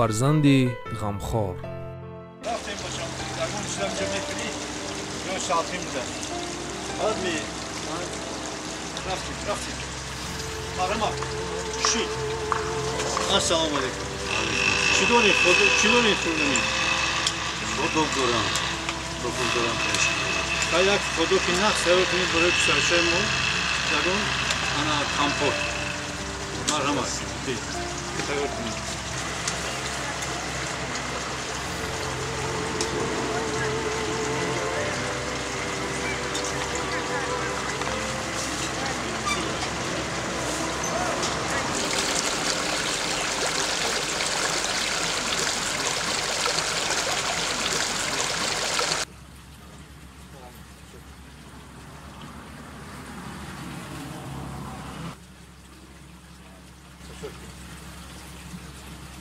Фарзанди ғамхор. Рафтем бачам, ягон чизам ҷа мекунӣ, ё шалфим буда. Баъд ми рафтем, рафтем. Марҳамат, шид. Ассалому алайкум. Чӣ донӣ, чӣ донӣ хӯрданӣ? Худок дорам. Худок дорам пеш. Ха як худоки нақс тайёр кунед барои писарчаи мо. Ягон ана компот. Марҳамат, тайёр кунед.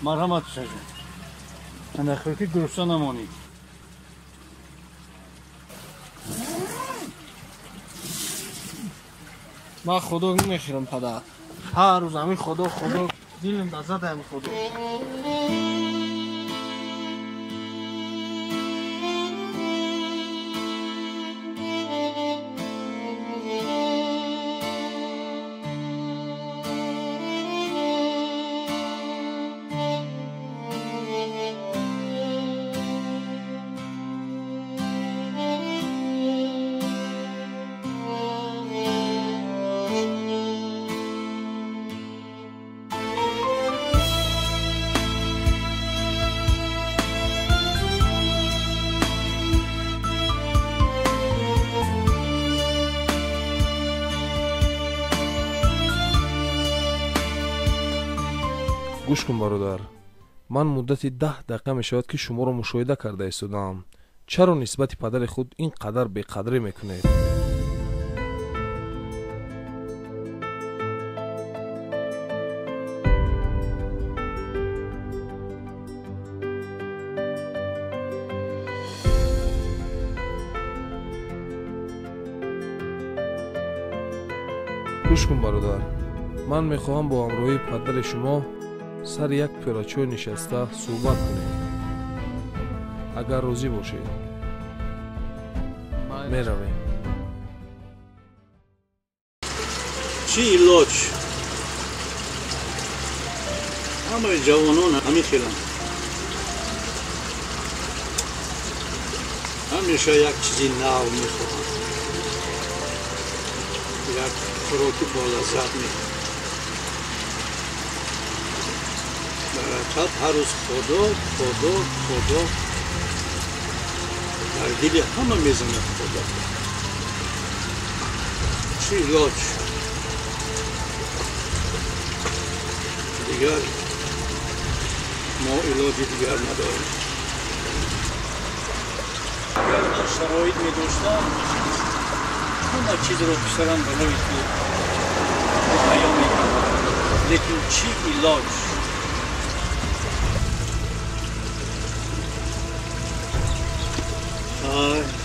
Марҳамат, писарҷон. Ана хӯрки гурусна намонед. Ман худок намехӯрам, падар. Ҳар рӯз ҳамин худок, худок. Дилам зад ҳамин худок. Гӯш кун, бародар, ман муддати 10 дақиқа мешавад, ки шуморо мушоҳида карда истодаам. Чаро нисбати падари худ ин қадар беқадрӣ мекунед? Гӯш кун, бародар, ман мехоҳам бо ҳамроҳии падари шумо сари як пиёлачой нишаста суҳбат кунем. Агар розӣ бошед, меравем. Чӣ илоҷ? Ҳамаи ҷавонон ҳамин хеланд. Ҳамеша як чизи нав мехоҳанд, як хӯроки болаззат мехоҳанд. Дар ҳақиқат ҳар рӯз худок, худок, худок дар дили ҳама мезанад худок. Чӣ илоҷ? Дигар мо илоҷи дигар надорем. Агар ман шароит медоштам, ҳама чизро писарам барои ту муҳайё мекардам. Лекин чӣ илоҷ?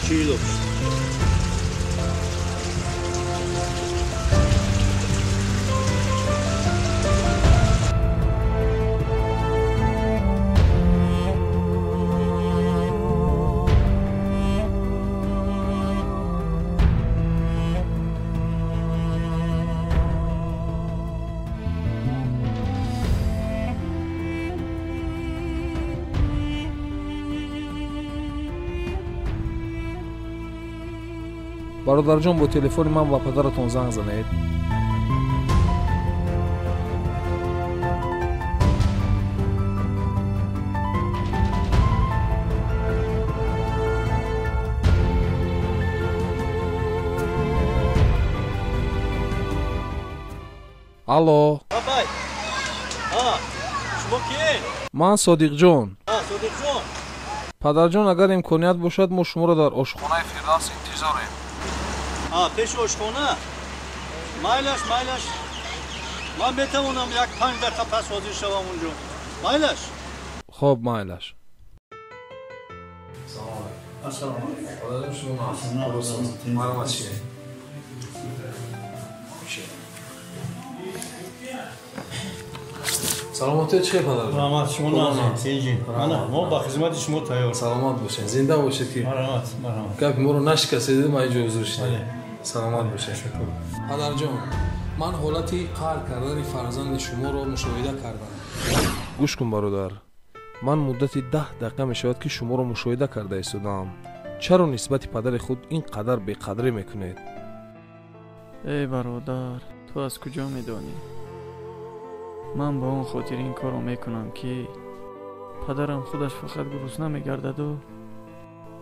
Чӣ илоҷ? Бародарҷон, бо телефони ман ба падаратон занг занед. Алло. Бабай. Шумо киед? Ман Содиқҷон. Содиқҷон. Падарҷон, агар имконият бошад, мо шуморо дар ошхонаи Фирдавс интизорем. Пеши ошхона? Майлаш, майлаш. Ман метавонам як 5 дақиқа пас ҳозир шавам унҷо. Майлаш? Хоб, майлаш. Ассалому алайкум. Падарҷон, шумо марҳамат шавед. Саломатӣ чӣ падар? Раҳмат, шумо нағз, синҷи. Мана, мо ба хизмати шумо тайёр. Саломат бошед, зинда бошед ки. Марҳамат, марҳамат. Гапи моро нашикастед, ма инҷо ҳузур шудем. Саломат бошед. Падарҷон, ман ҳолати қаҳр кардани фарзанди шуморо мушоҳида кардам. Гӯш кун бародар, ман муддати 10 дақиқа мешавад ки шуморо мушоҳида карда истодаам. Чаро нисбати падари худ ин қадар беқадрӣ мекунед? Эй бародар, ту аз куҷо медонӣ? Ман ба он хотир ин корро мекунам ки падарам худаш фақат гурусна мегардаду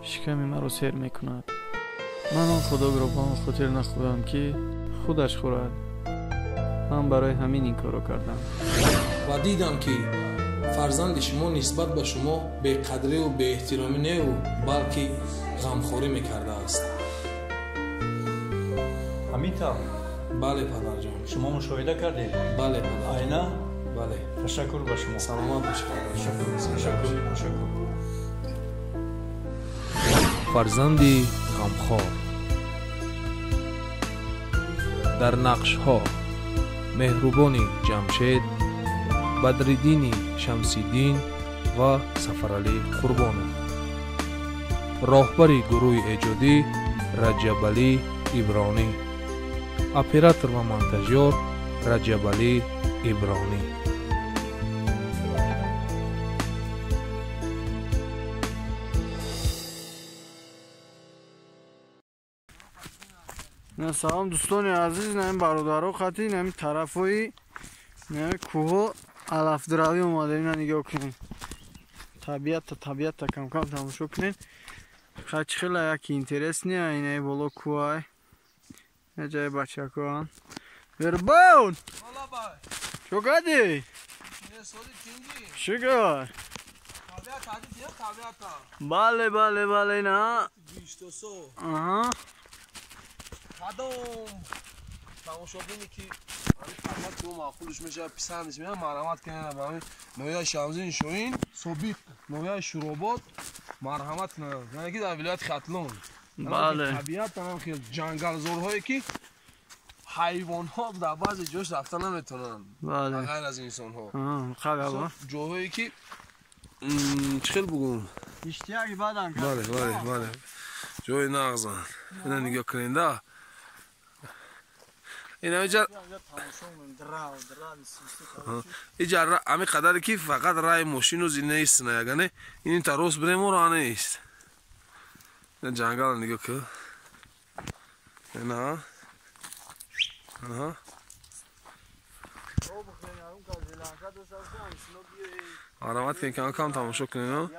шиками маро сер мекунад. Ман он худокро ба он хотир нахӯрдам ки худаш хӯрад. Ман барои ҳамин ин корро кардам. Ва дидам ки фарзанди шумо нисбат ба шумо беқадриву беэҳтиромӣ неу, балки ғамхорӣ мекардааст. Ҳамин тавр? Бале падарҷон. Шумо мушоҳида кардед? Бале падарҷон. Айна? Бале. Ташаккур ба шумо. Саломат бошед. Ташаккур, ташаккур, ташаккур. Фарзанди ғамхор. Дар нақшҳо Меҳрубони Ҷамшед, Бадриддини Шамсиддин ва Сафаралӣ Қурбонов. Роҳбари гурӯҳи эҷодӣ Раҷабалӣ Ибронӣ. Оператор ва монтажёр Раҷабалӣ Ибронӣ. Салом дӯстони азиз, ин бародаро қати ин тарафҳои кӯҳо алафдравӣ омада. Ина нигоҳ кунед, табиата камкам тамошо кунед. Чӣ хела яки интересния. Инаи боло кӯҳай, ина ҷаи бачакоан. Вербон, чо кардӣ? Чӣ кор? Бале, бале, бале, ина. Аҳа. Кадом тамошобине ки ҳамин формат маъқулш мешавад, писандиш меяд, марҳамат кунед ба ҳамин ноҳияи Шамсиддин Шоҳин, собиқ ноҳияи Шӯробод, марҳамат кунед. Яъне ки дар вилояти Хатлон. Бале. Табиат ҳам хел ҷангалзорҳое ки ҳайвонҳо дар баъзе ҷош рафта наметавонанд. Бале. Ғайр аз инсонҳо. Хабар. Ҷоҳое ки чӣ хел бугум? Иштияки бадан. Бале, бале, бале. Ҷои нағзанд. Ина нигоҳ кунед да. Иҷа ҳамин қадаре ки фақат раи мошину нест, ягане ин та рост биремо роҳ нест. Ҷангала нигоҳ кун. Ина. Аҳа. Марҳамат кунед, кам кам тамошо кунед.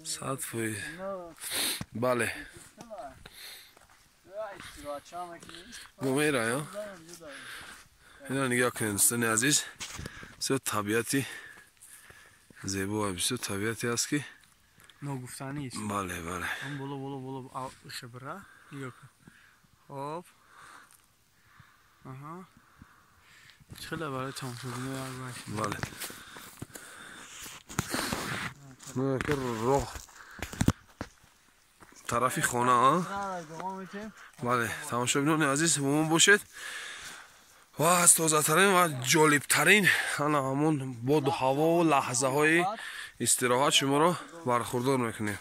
100%. Бале. Бумера, я? Ина нигоҳ кунед дӯстони азиз, бисёр табиати зебо, бисёр табиате аст ки ногуфтанист. Бале, бале. Он боло, боло, боло шабра нигоҳ кун. Хоб. Аҳа. Чӣ хеле барои тамошобино як баш. Бале. Роҳ тарафи хона. Бале, тамошобинони азиз, бо мо бошед ва аз тозатарин ва ҷолибтарин ана ҳамон боду ҳавову лаҳзаҳои истироҳат шуморо бархурдор мекунем.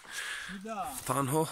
Танҳо